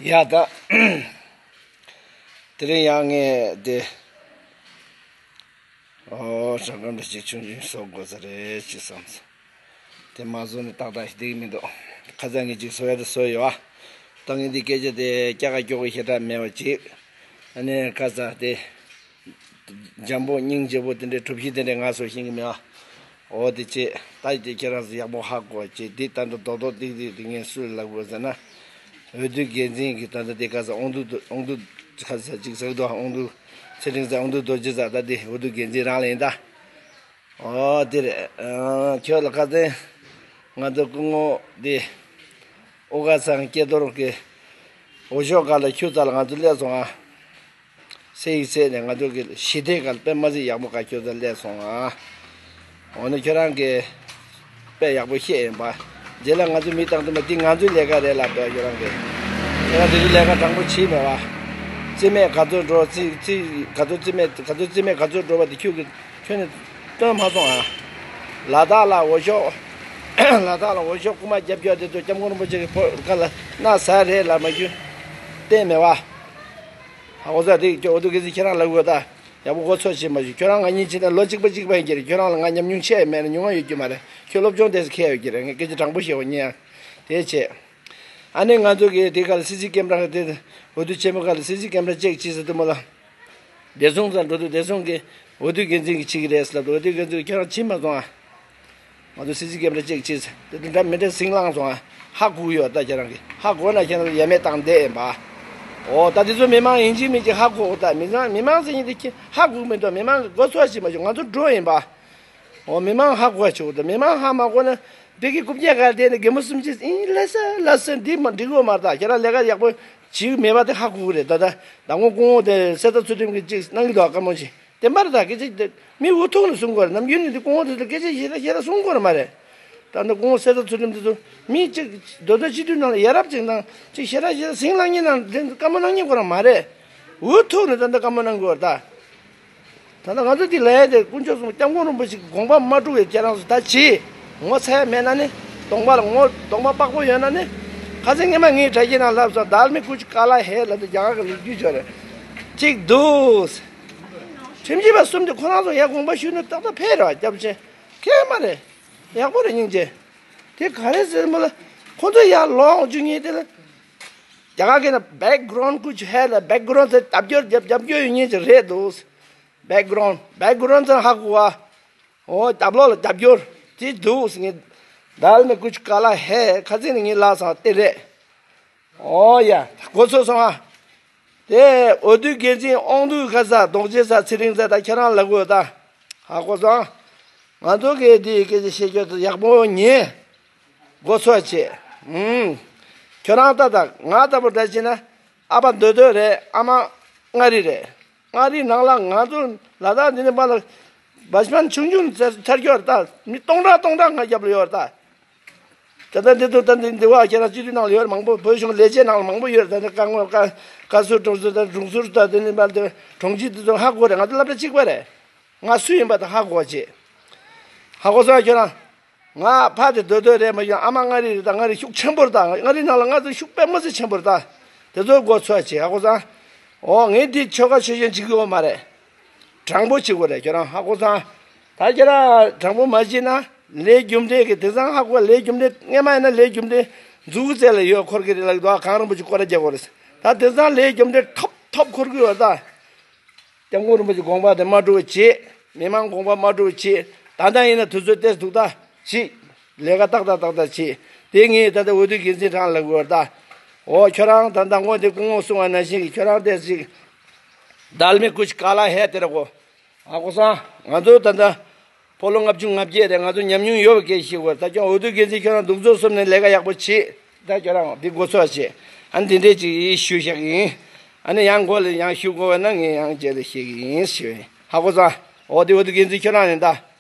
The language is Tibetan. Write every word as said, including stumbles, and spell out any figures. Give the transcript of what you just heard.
ཡ་ད། དེ་རིང་ཡང་ངས་དེ། ཨོ་ཧྲ་གམ་རེ་ཅིག་ཆུང་ཆུང་བཟོ་དགོས་ས་རེད་ཅེས་བསམ་སོང་། དེ་མ་བཟོ་ནས་ཏག་ཏག་ཞིག་བསྡད་ཀྱི་མི་འདུག་ཁ་སང་ངས་ཅིག་བཟོ་ཡ་དེ་བཟོས་ཡོད་ཨ། ད་ངས་འདི་སྐད་ཆ་དེ་སྐྱ་ཀ་སྐྱོ་གི་ཞེ་དྲག་མེད་པ་ཅིག་ཨ་ནི་ཁ་སང་དེ། འཇམ་པོ་སྙིང་རྗེ་པོ་དེ་འདྲའི་གྲུབ་གཞི་དེ་འདྲའི་ང་ཚོ་ཤེས་ཀྱི་མེད་ཨ། འོ་དེ་ཅེས་ད་དེ་ཁྱེད་རང་ཚོ་ཡག་པོ་ཧ་གོ་ཅེས་འདི་ད་འདི་རྡོག་རྡོག་ཏིག་ཏིག་དེ་ངས་སུ་ལ་ལབ་དགོས་ཟེར་ན། འོས་བསྡུ་འགན་འཛིན་གྱི་ད་ལྟ་དེ་ག་ས་དབང་འདུས་དབང་འདུས་ཁ་ས་ཅིག་ཟེར་གི་འདུག་དབང་འདུས་ཚེ་རིང་ཟེར་དབང་འདུས་རྡོ་རྗེ་ཟེར་ད་དེ་འོས་བསྡུ་འགན་འཛིན་རང་ལ་ཡིན་ད། ཨོ་དེ་རེད། ཨ་ཁྱོད་ལ་ཁ་སང་ང་ཚོ་སྐུ་ངོ་དེ་ཨོ་ཁ་སང་སྐལ་རྡོར་གྱི་འོས་ཤོག་སྒང་ལ་ཁྱུ་རྩ་ལ་ང་ཚོ་སླེབས་སོང་ཨ། སེ་ཡིག་སེ་ནས་ང་ཚོ་གི་ཞི་བདེ་ག་ལ་དཔེ་མ་སྲིད་ཡག་པོ་ག་ཁྱོད་ཚོ་སླེབས་སོང་ཨ། འོ་ན་ཁྱོད་རང་གི་དཔེ་ཡག་པོ་བཤད་ཡིན་པ། རྗེས་ལ་ང་ཚོ་མི་བཏང་དུས་མ་འདི་ང་ཚོའི་ལས་ཀ་རེད་ལབ་འདུག་ཁྱོད་རང་གི་ཁྱོད་རང་དེ་ཚོའི་ལས་ཀ་དྲང་པོ་བྱེད་མེད་པ། རྩིས་མེད་ག་ཚོད་འགྲོ་རྩིས་རྩིས་ག་ཚོད་རྩིས་མེད་ག་ཚོད་རྩིས་མེད་ག་ཚོད་འགྲོ་བ་དེ་ཁྱོད་ཀྱི་ཁྱོད་ནས་སྟོན་མ་སོང་ཨ། ལ་དྭགས་ལ་འོས་ཤོག་ལ་དྭགས་ལ་འོས་ཤོག་རྐུ་མ་རྒྱབ་སྐྱོར་དེ་ཚོ་སྐྱབས་མགོན་རིན་པོ་ཆེ་གི་ཕོ་ཁ་ལ་སྣ་ཟ་རེད་ལབ་མ་རྒྱུ་བསྟན་མེད་པ། ཧ་གོ་ས་དེ་ཁྱོད་འོས་བསྡུ་གལ་སྲིད་ཁྱེད་རང་ལབ་དགོས་ད། ཡག་པོ་གོ་ཚོད་བྱེད་མ་ཞུ། ཁྱོད་རང་ང་གཉིས་ཕྱིན་ན་ལོ་གཅིག་པ་གཅིག་པ་ཡིན་གྱི་རེད། ཁྱོད་རང་ལ་ང་ཉམས་མྱོང་ཆེ་ཡ་མེད་ན་ཉུང་ང་ཡོད་རྒྱུ་མ་རེད། ཁྱོད་སློབ་སྦྱོང་དེ་ཚོ་ཁེལ་ཡོད་ཀྱི་རེད། ངས་སྐད་ཆ་དྲང་པོ་བཤད་པ་ཉན་ཡ། དེ་བྱས། ཨ་ནི་ང་ཚོ་གི་དེ་ག་ལ་སི་སི་ཀེམ་ར་དེ་འོས་བསྡུ་ཆེན་མོ་ག་ལ་སི་སི་ཀེམ་ར་ཅེག་བྱེད་ཟེར་དུས་མོ་ལ། བདེ་སྲུང་ཚང་འགྲོ་དུས་བདེ་སྲུང་གི་འོས་བསྡུ་འགན་འཛིན་གྱི་བྱེད་ཀྱི་རེད་ཟེར་ལབ་འདུག་འོས་བསྡུ་འགན་འཛིན་ཁྱོད་རང་བྱེད་མ་སོང་ཨ། ང་ཚོ་སི་སི་ཀེམ་ར་ཅེག་བྱེད་ཟེར་དེ་འདྲ་མི་འདྲ་ཟིང་ལངས་སོང་ཨ། ཧ་གོ་ཡོད་ད་ཁྱེད་རང་གི་ཧ་གོ་ན་ཁྱེད་རང་ཡ་མེད་བཏང་བསྡད་ཡིན་པ། འོ་ད་དེ་ཚོ་མི་མང་ཡིན་གཅིག་མིན་གཅིག་ཧ་གོ་ད་མི་མང་མི་མང་ཟེར་མཁན་དེ་ཁྱེད་ཧ་གོ་མི་འདུག་མི་མང་གི་མགོ་ཚོས་བྱེད་མ་བྱུང་ང་ཚོ་འགྲོ་ཡིན་པ། འོ་མི་མང་ཧ་གོ་བ་བྱེད་དགོས་ད་མི་མང་ཧ་མ་གོ་ན་བདེ་སྐྱིད་རྐུབ་བཀྱག་ག་བསྡད་ནས་རྒན་མོ་གསུམ་གྱིས་ཨིན་ལ་ས་ལ་ས་འདི་མ་འགྲིག་གོ་མ་རེད་ད་ཁྱེད་རང་ལས་ཀ་ཡག་པོ་བྱེད་ཀྱི་མེད་པ་དེ་ཧ་གོ་གི་རེད་ད་ད་ད་ངོ་སྐུ་ངོ་དེ་གསེར་རྟ་ཚུལ་ཁྲིམས་ཀྱི་ཅིག་གནང་གི་འདུག་བཀའ་མོལ་ཅིག་དེ་མ་རེད་ད་སྐད་ཆ་དེ་མི་འུ་ཐུག་ནས་གསུང་དགོས་རེད། ནམ་རྒྱུན་ནས་དེ་སྐུ་ངོ་དེ་ཚོ་སྐད་ཆ་ཞེ་དྲག་ཞེ་དྲག་གསུང་དགོས་རེད་མ་རེད། ད་ནི་སྐུ་ངོ་གསེར་རྟ་ཚུལ་ཁྲིམས་དེ་ཚོ་མི་གཅིག་མདོ་སྟོད་སྤྱི་འཐུས་ནང་ལ་ཡ་རབས་ཅིག་དང་ཅིག་ཞེ་དྲག་ཞེ་དྲག་ཟིང་ལངས་མཁན་ནང་དེ་བཀའ་མོལ་གནང་མཁན་ཁོ་རང་མ་རེད། འུ་ཐུག་ནས་ད་ལྟ་བཀའ་མོལ་གནང་དགོས་རེད་ད། ད་ལྟ་ང་ཚོ་འདི་ལ་ཡ་དེ་དཀོན་མཆོག་གསུམ་སྐྱབས་མགོན་རིན་པོ་ཆེ་གི་དགོངས་པ་མ་སྒྲུབ་པའི་ཁྱེད་རང་ཚོ་ད་ཅི་ངོ་ཚ་ཡ་མེད་ན་ནི་གདོང་པ་ལ་ངོ་གདོང་པ་པགས་པོ་ཡོད་ན་ནི་ཁ་སང་སྔས་མ་ངའི་དྲ་རྒྱའི་ནང་ལབ་སོང་ད་ལ་མི་ཀུ་ཅི་ཀ་ལ་ཧེ་ལབ་དུས་རྒྱ་གར་གི་ལོ་རྒྱུས་ཆོ་རེད། གཅིག་འདུག་ཁྲིམས་ཞིབ་པ་གསུམ་དེ་ཁོ་རང་ཚོ་ཡ་དགོངས་པ་ཞུས་ན་ཏག་ཏག་ཕེབས་རེད་བ་སྐྱབས་ཆེན། ཁྱད་མ་རེད། ཡག་པོ་རེད་སྙིང་རྗེ། དེ་ག་རེ་ཟེར་མོ་ལ། ཁོ་ཚོ་ཡར་ལོག་འཇུག་ངེས་དེ་ལ། རྒྱ་གར་གྱི་ན་background ཀུ་ཅི་ཧེ་ལ་background ཟེར་རྒྱབ་སྐྱོར་རྒྱབ་རྒྱབ་སྐྱོར་ཡོད་ངེས་ཅིག་རེད་འདུག background background ཟེར་ཧ་གོ་བ། འོ་རྒྱབ་ལོགས་ལ་རྒྱབ་སྐྱོར་དེ་འདུག་ཟེར་ངེས། ད་ལ་མི་ཀུ་ཅི་ཀ་ལ་ཧེ་ཁ་ཚིག་ནི་ངེས་ལ་སང་དེ་རེད། ཨོ་ཡ། གོ་ཚོད་སོང་ཨ། དེ་འོས་བསྡུ་འགན་འཛིན་དབང་འདུས་ཁ་ས་རྡོ་རྗེ་ས་ཚེ་རིང་ས་ད་ཁྱེད་རང་ལ་གོ་ད། ཧ་གོ་སོང་། ང་ཚོ་གིས་དེའི་སྐད་ཆ་བཤད་རྒྱུ་དེ་ཡག་པོ་ཉན། གོ་ཚོད་བྱེད། ཨུམ། ཁྱོད་རང་ད་ད་ང་ལྟ་བུ་འདྲ་བྱས་ན་ཨ་ཕ་མདོ་སྟོད་རེད་ཨ་མ་མངའ་རིས་རེད། མངའ་རིས་ནང་ལ་ང་ཚོ་ལ་དྭགས་འདི་ནས་མ་ལ་བ་ཤ་མན་ཆུང་ཆུང་ཚར་ཚར་རྒྱུ་རེད་ད་མི་སྟོང་ཕྲག་སྟོང་ཕྲག་ང་རྒྱབ་ལ་ཡོད་རེད་ད། ད་ལྟ་འདི་ཚོ་ད་འདི་འདི་བ་ཁྱེད་རང་སྤྱི་འཐུས་ནང་ལ་ཡོད་རེད་མང་པོ་བོད་གཞུང་ལས་བྱེད་ནང་ལ་མང་པོ་ཡོད་རེད་ད་ནི་བཀའ་ངོ་བཀའ་བཀའ་ཟུར་དྲུང་ཟུར་ད་དྲུང་ཟུར་ད་དེ་ནི་མ་དེ་གྲོང་ཁྱེར་དེ་ཚོ་ཧ་གོ་རེད་ང་ཚོ་སློབ་གྲྭ་གཅིག་པ་རེད། ང་སུ་ཡིན་པ་ད་ཧ་གོ་བྱེད། ཧ་གོ་སོང་ཁྱོད་རང་། ང་ཕ་དེ་སྡོད་སྡོད་རེད་མ་ཡོང་ཨ་མ་མངའ་རིས་རེད་ད་མངའ་རིས་ཤུགས་ཆེན་པོ་རེད་ད་མངའ་རིས་ནང་ལ་ང་ཚོ་ཤུགས་དཔེ་མི་སྲིད་ཆེན་པོ་རེད་ད། དེ་ཚོ་གོ་ཚོད་བྱེད་ཧ་གོ་སོང་། འོ་ངས་འདི་ཆོལ་ཁ་ཆོས་གཞན་བྱེད་ཀྱི་ཡོད་མ་རེད། དྲང་པོ་བྱེད་དགོས་རེད་ཁྱོད་རང་ཧ་གོ་སོང་། ད་ཁྱེད་རང་དྲང་པོ་མ་བྱེད་ན་ལས་རྒྱུ་འབྲས་ཀྱི་དེང་སང་ཧ་གོ་ལས་རྒྱུ་འབྲས་སྔས་མ་ཡིན་ན་ལས་རྒྱུ་འབྲས་མཛུ་གུ་རྩེ་ལ་ཡོད་འཁོར་གྱི་རེད་ལ་གདོང་གང་རིན་པོ་ཆེ་སྐོར་ར་རྒྱག་དགོས་རེད། ད་དེང་སང་ལས་རྒྱུ་འབྲས་ཐོབ་ཐོབ་འཁོར་གྱི་ཡོད་ད། སྐྱབས་མགོན་རིན་པོ་ཆེ་དགོངས་པ་དེ་མ་སྒྲུབ་བྱེད། མི་མང་དགོངས་པ་མ་སྒྲུབ་བྱེད། ད་ལྟ་ཡིན་ན་དུས་ཚོད་ཏོག་ཙམ་འདུག་ད། ཅིག་ལས་ཀ་ཏག་ཏག་ཏག་ཏག་བྱེད། དེ་ངས་ད་ལྟ་འོས་བསྡུ་འགན་འཛིན་རང་ལ་གོ་ད། འོ་ཁྱོད་རང་ད་ལྟ་ངོ་དེ་སྐུ་ངོ་གསུང་བ་ནང་བཞིན་གྱི་ཁྱོད་རང་དེ་ཅིག་ད་ལ་མི་ཀུ་ཅི་ཀ་ལ་ཧེ་དེ་ར་གོ། ཧ་གོ་སོང་། ང་ཚོ་ད་ལྟ་ཕོ་ལོ་ལྔ་བཅུ་ང་བརྒྱད་རེད། ང་ཚོ་ཉམས་མྱོང་ཡོད་པའི་སྐད་ཤེས་དགོས། ད་ཁྱོད་འོས་བསྡུ་འགན་འཛིན་ཁྱོད་རང་འདུག་ཚོད་གསུམ་ནས་ལས་ཀ་ཡག་པོ་བྱེད། ད་ཁྱོད་རང་འདི་འགོ་ཚོགས་བྱེད། ཨ་ནི་འདི་འདྲས་ཅིག་ཞུ་བཞག་གི་ཡིན། ཨ་ནི་ཡང་མགོ་ལ་ཡང་ཞུ་དགོས་པ་ན་ངས་ཡང་རྗེས་ལ་བཤད་གི་ཡིན་ཞུ་བས། ཧ་གོ་སོང་། འོ་དེ་འོས་བསྡུ་འགན་འཛིན་ཁྱོད་རང་ཡིན་ད།